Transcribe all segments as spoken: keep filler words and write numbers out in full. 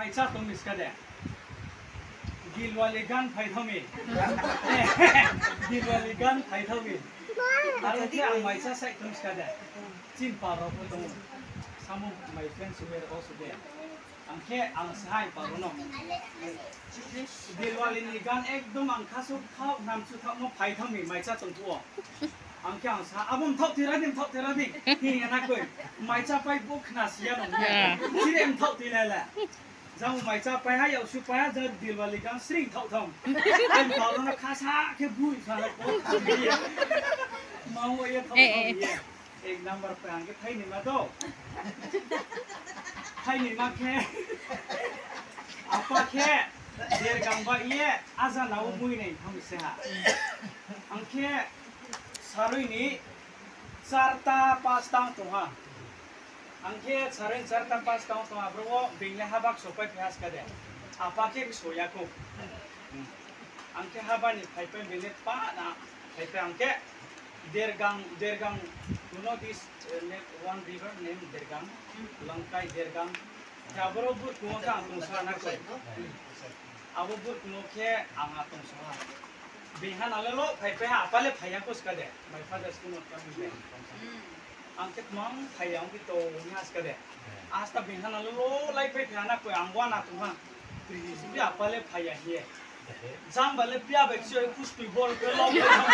Maicha tong mi ska de. Dilwali gan phai thao mi. Dilwali gan phai thao mi. Aro khe ang maicha saih tong ska de. Chini pal rao pho tong ou. Samo my friend sumer o su de. Ang khe ang sa hai pal rao no. Dilwali ni gan ekdom ang khasu thaoh, namsu thaoh no phai thao mi maicha tong phuh o. Ang khe ang sa, abo mthaoh tira di, mthaoh tira di. Hing ya na koi. Maicha pai bo khna si ya nung ya. Chire mthaoh tui lai la. Jang maicha pai ha, yaksi pai ha, jang Dilwali gan sring thaoh thao. Ang pal rao no khasa khe bui sa na ko. Mang wo ye thaoh thao ye. Ek number pai ang khe thainoi ma do. Thainoi ma khe. Apa khe dergang ba ye, aja na wo mui nai thang se ha. Ang khe sarui ni charta pas tang tong ha. Ang khe sarui ni charta pas tang tong ha, abro wo being le haba kso pai phai ha ska de. Apa khe kso ya kou. Ang khe haba ni phaipai bini pa na phaipai ang khe Dergang, Dergang, you know this, uh, name, one river named Dergang, Langkai Dergang. Khe aboro burkong wo khe ang tongsa na khe. Abo burkong wo khe ang ha tongsa ha. Being ha na le lo phaipai ha, apa le phai ya kho ska de. My father is not coming back. Ang khe tmang phai ya ong khe to ni ha ska de. Asta being ha na le lo lai phai phai ha na khe ang wana tong ha. Pri apa le phai ya hing ye. Jang ba le pia bai khe se kus tui bol khe lo khe tham.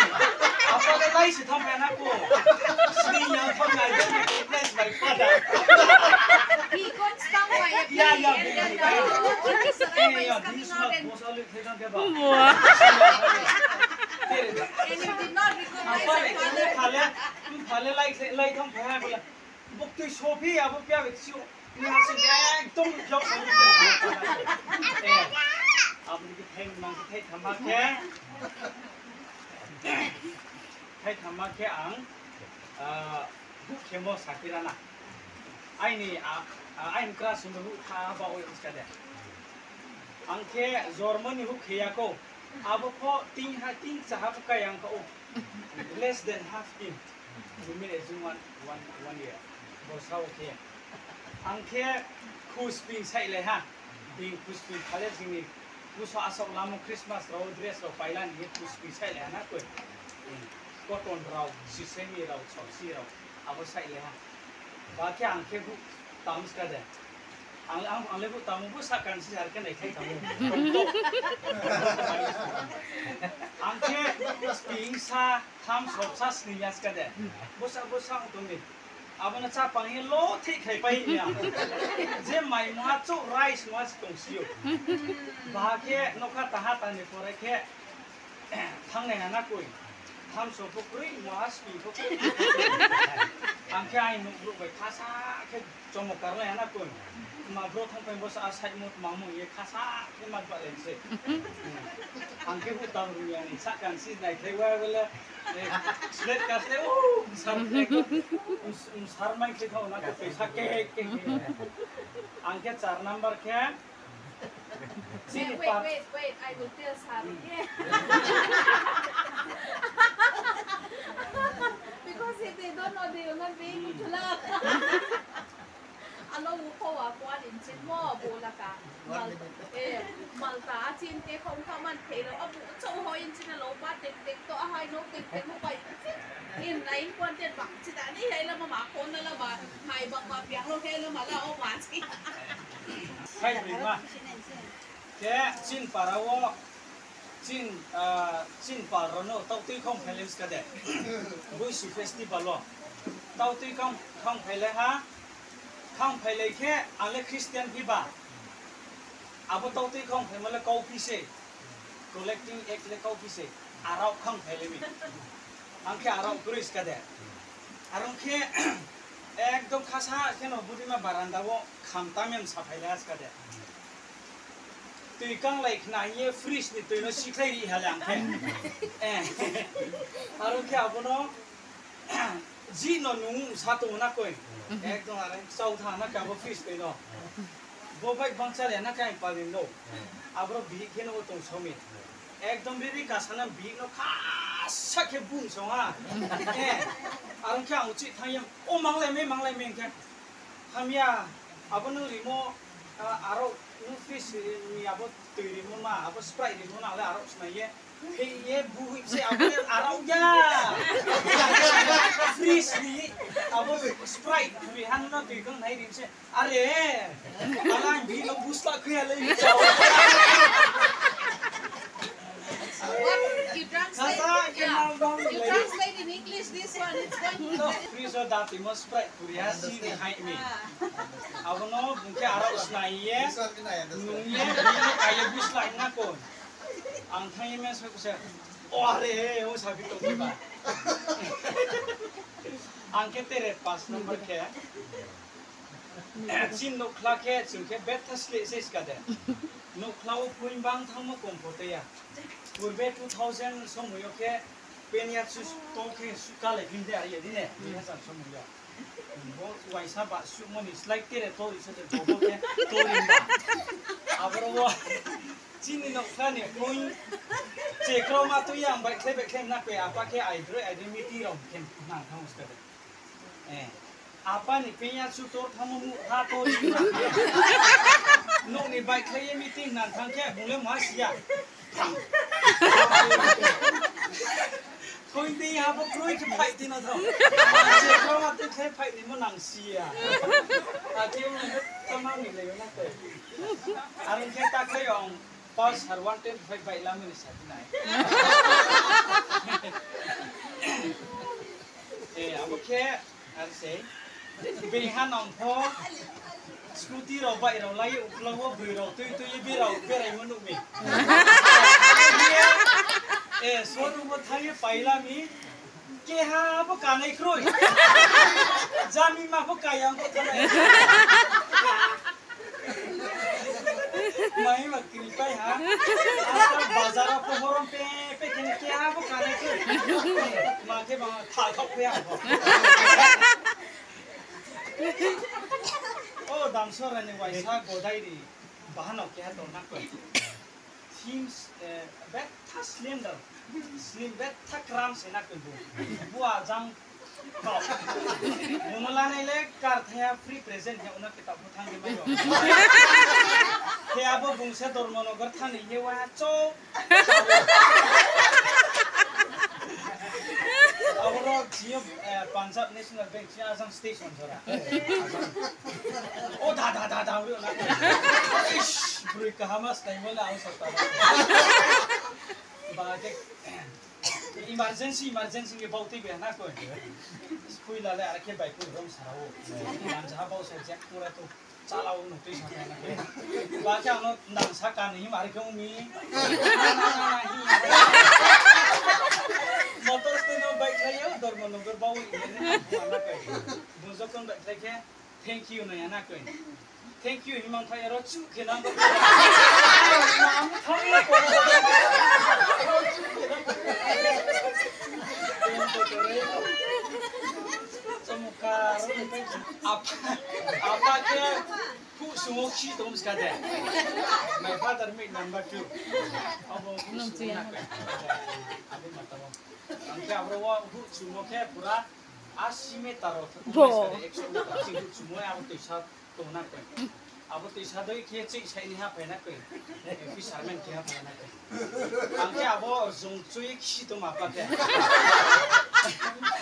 Apa le lai se tham ya na ko. Sini ya tham ya, I don't recognize my father. He got stung by a bee. Yeah, yeah, and then, uh, yeah, yeah, this is not most only khe tham khe ba. And you did not recognize your father. Apa le, apa le, apa le lai, lai tham khe ha ko la. Buktui sophi, abo pia bai khe se. Ni ha se ekdom jok sa ni. Eh, abo ni khe thai mang khe thai thamma khe. Thai thamma khe ang, ah, huh khemo sakira na. Aini, ah, ah, aini kra sumba huh kha ba oi ska de. Ang khe jormo ni huh khe ya ko. Abo pho tin ha, tin cha ha pho kai ang kha o. Less than half tin. Women as in one, one, one year. Borsa wo khe. Ang khe khusping saih lai ha. Bini khusping phale jini puso asok lamo Christmas rao dress rao paila ni khusping saih lai ha na koi. Cotton rao, sisemi rao, chokchi rao. Abo saih lai ha. Ba khe ang khe huh tam ska de. Ang, ang, ang le huh tamo, huh sahkan si jar khe nai khai tamo. Ang khe sping sa, tham sop sa sning ya ska de. Bosa, bosa ang tong ni. Abo no chapang ye lo thik khai pai ya. Je mai mungha chouh rice mungha se tong si ou. Ba khe nokha taha tani pore khe thanng nai ha na koi. Tham sop pho kroi, mungha sping pho kroi. Ang khe aini nouh brouh bai khasa khe chomokar lai ha na koi. Ma bro thanng pai bo sa a side mo tma mo ye khasa khe mat ba lai se. Ang khe huh tam rung ya ni sahkan si nai khe wa bole, eh, slate ka slate, oh, sar khe, um, um, sar mai khe thao na khe sa khe, khe, khe. Ang khe char number khe, Wait, wait, wait, wait. I will tell Sir again. Because if they don't know, they will not be able to laugh. Alo, wo pho wa kuan in chin mo, bo la ka. Mal, eh, Malta a chin te khong kha man thei lo, abu chou ho in chin lo, ba tek tek to, a hai no tek tek mo bai. In line kuan ten bang chi ta ni hai la ma ma kon la ba, hai bang ma piang lo hai la ma la o ma chi. Hai ni ma. Khe chin para wo, chin, ah, chin pal rao no tautui khong phailai ska de. Boisu festival wo. Tautui khong, khong phailai ha. Khong phailai khe ang le Christian phi ba. Abo tautui khong phaimo le kauphi se. Collecting act le kauphi se. Arao khong phailai mi. Ang khe arao kroi ska de. Arong khe ekdom khasa khe no bodima baranda wo kham tam ya sa phailai ha ska de. Tui kanglai khna hing ye fridge ni tui no sikhlai ri ha le ang khe. Eh. Aro khe abo no ji no nung sa tong na koi. Ekdom are chau tha na khe abo fridge tui no. Bo bai bangcha le na khe ang pal ni no. Aboro bihih khe no tong so mi. Ekdom biri kasa na bihih no khasa khe bung song ha. Eh. Aro khe ang uchih thanng ye, o manglai mi, manglai mi khe. Hamya, abo nung rimo, ah, aro Nung fridge ni abo tui rimo ma, abo Sprite rimo na le arao snai ye. Phei ye buhoih se abo le arao ya. Fridge ni abo Sprite ri han no tui kang nai ri se. Are, alang bi no busla khuya le ni chao. You translate, yeah. You translate in English this one, it's going to. Fridge o da tui mo Sprite puri ha si ni hai ni. Abo no bung khe arao snai ye, nung ye, nung ye kaiye busla na ko. Ang thang ye mes ko se. O are, o sabi tong ba. Ang khe tere pas number khe. Chini nouhkhla khe, chung khe betha sleh se ska de. Nouhkhla wo phoing bang thanngmo kom pho tei ya. Purbe two thousand somoi yo khe, penya chu to khe su kalai phin de, are ya di ne, penya chan somoi yo. Bo uaisa ba sumo ni slái tere to ri se de, bo bo khe to ri ba. Aboro wo, chini nouhkhla ni phoing, chekrao ma tui ya, ang baihkhlai baihkhlai na koi, apa khe aidroi aidroi meeting rao khe nang thanng ska de. Eh, apa ni penya chu tor thanngmo nuh ha to ri ba. Nouh ni baihkhlai ye meeting nang thanng khe bung le ma si ya. Thoi di ha bo kroi khe phai di no tho. Chekrao ma tui khe phai di mo nang si ya. Akhe ong le tama ni le na koi. Are ong khe ta khe ong. Pulsar one twenty five bike lamo ni sa di nai. Eh, abo khe, are sei. Bini ha nang pho, scooty rao, bike rao lai ye uklau wo broi rao tui tui ye berao beraimo nuh mi. Eh, showroom wo thanng ye paila mi. Keha bo kanai kroi. Jami ma pho kaya bo thanai. Mai ma kri pai ha. Asa bazar wo pho horom pe pe khe keha bo kanai kroi. Ma khe ba tha khaoh phe ha bo. O Damsora ni uaisa godai ri. Bahanao keha tong na koi. Themes, eh, betha slender, slim betha kram se na koi bo. Bua jang kau. Bung no lanai le kar thaya free present ya, uno khe taoh pho thanng di mai rao. Khe abo bung se Dharmanagar thanng ni ye wa chou. Abo ro chini yo, eh, Punjab National Bank chini ajang station jora. O da da da da wi na. Ish, broi kaham a style mo le ang sa ta. Ba khe emergency, emergency khe bau tui bai na koi. Spoila le are khe bai koi rom sa o. Manjaha bau sa jek pura to. Chala o no tui sa na koi. Ba khe ang no nang sa ka ni him are khe ong mi. Motor stand no bike khlai yo, Dharmanagar bau ni na koi. Bung jokhon bike khlai khe, thank you no ya na koi. Thank you himang thai aro chu khe nang. Nang thang na ko. Apa, apa khe phuh sumo khi tong ska de. My father make number two. Abo phuh sumo na koi. Abo ma tamo. Ang khe abro wo phuh sumo khe pura asi meter rao thang ska de, ekso meter. Chini phuh sumo abo toisa tong na koi. Abo toisa doi khe chih sai ni ha phai na koi. Fisherman khe ha phai na koi. Ang khe abo jung chui khi tong apa khe.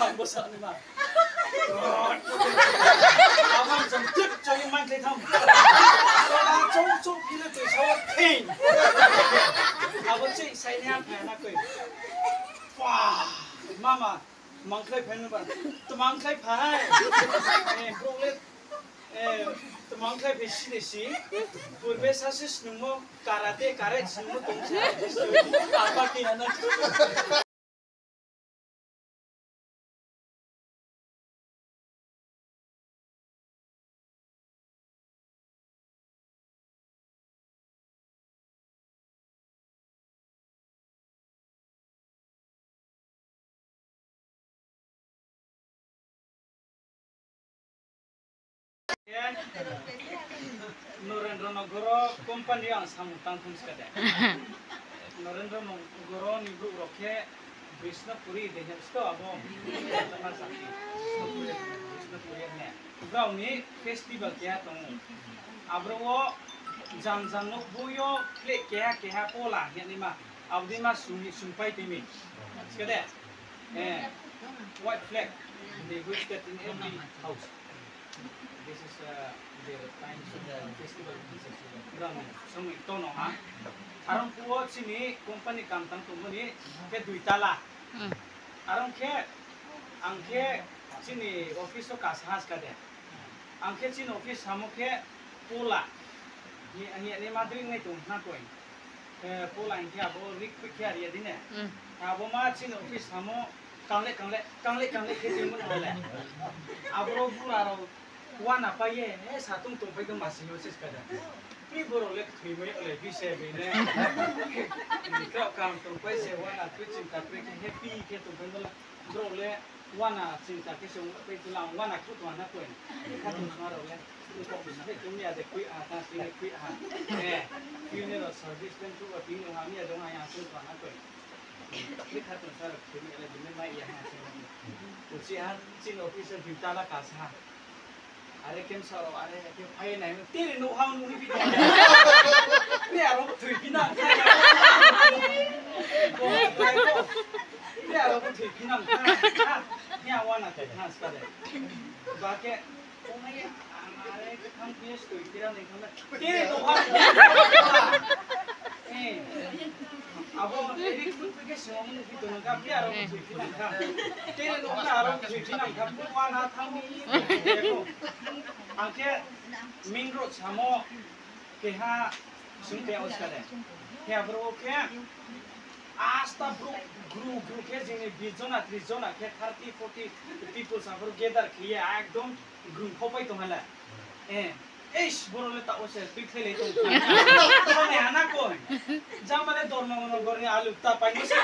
Ang bo sa ni ma. Abo jung tip chui man khe tham. Abo chou chou phi le toisa wo thing. Abo chih sai ni ha phai na koi. Wah, mama, tmang khlai phai no ba. Tmang khlai phai. Eh, brouh le Eh, tmang khlai phai si de si. Purbe sase snungmo karate, karate snungmo tong se. Apa khe ano. Narendra Nagar o company ang samung tang thung ska de. Narendra Nagar o ni brouh rao khe Bishnupuri de hing sto abo. Bishnupuri, Bishnupuri ne. Brao ni festival keha tong ou. Abro wo Jang jang no boi yo flag keha keha pola hing ye naima. Abo dei ma sung, sungpai tui mi. Skha de? Eh, white flag. They hoisted in every house. This is, uh, their time, uh, festival. Brang sung tono ha. Arong phuh wo chini company kam tang tongmo ni khe dui tala. Arong khe, ang khe chini office wo kasa ha skha de. Ang khe chini office samo khe pola. Ni, ni, ni ma dui nai tong na koi. Eh, pola hing khe abo rik pik khe ari ya di ne. Abo ma chini office samo kangle, kangle, kangle, kangle khe tongmo no le. Aboro bura rao wana pai ye, eh, satung tongpai khe masi yo se skha de. Pri borok le kthoi mai le bise bini. Kraoh kaham tongpai se wana tui chinta kri khe happy khe tongpai mo le. Borok le wana chinta khe se ongpai tula wana khuh tong na koi. Khatung sma rao le. Kok bisi khe tong ya de khui ha, ta sini khui ha. Eh, funeral service pen tu wa tini ha mi ya dong ha ya sung tong na koi. Khe khatung sa rao khui mi ya le bini mai ya ha sini. Uchi ha chini office dui tala kasa ha. Are khe bsa rao, are khe phai nai, tini nouh ha nuh ni bi tong. Ni aro bo thoi phi nang kha. Ni aro bo thoi phi nang kha. Ni a wana thoi kha skha de. Ba khe, o mai, ang are khe thang phi ye stoi phi ra nai kha na. Tini nouh ha nuh ni bi tong. Eh. Abo ri khe sung ni bi tong kha, ni aro bo thoi phi nang kha. Tini nouh ha aro bo thoi phi nang kha, bo wana thang ni. Ang khe main road samo keha sung te oska de. Khe aboro khe asta brouh gru gru khe jini bis jona, tris jona khe thirty, forty people sa brouh gather khe ye ekdom gru khopai tong ha le. Eh, eish, boro le taoh wo se tui khlai lai tong. Boro ni hana koi. Jang mane dormo mono gor ni alu ta pai mo se.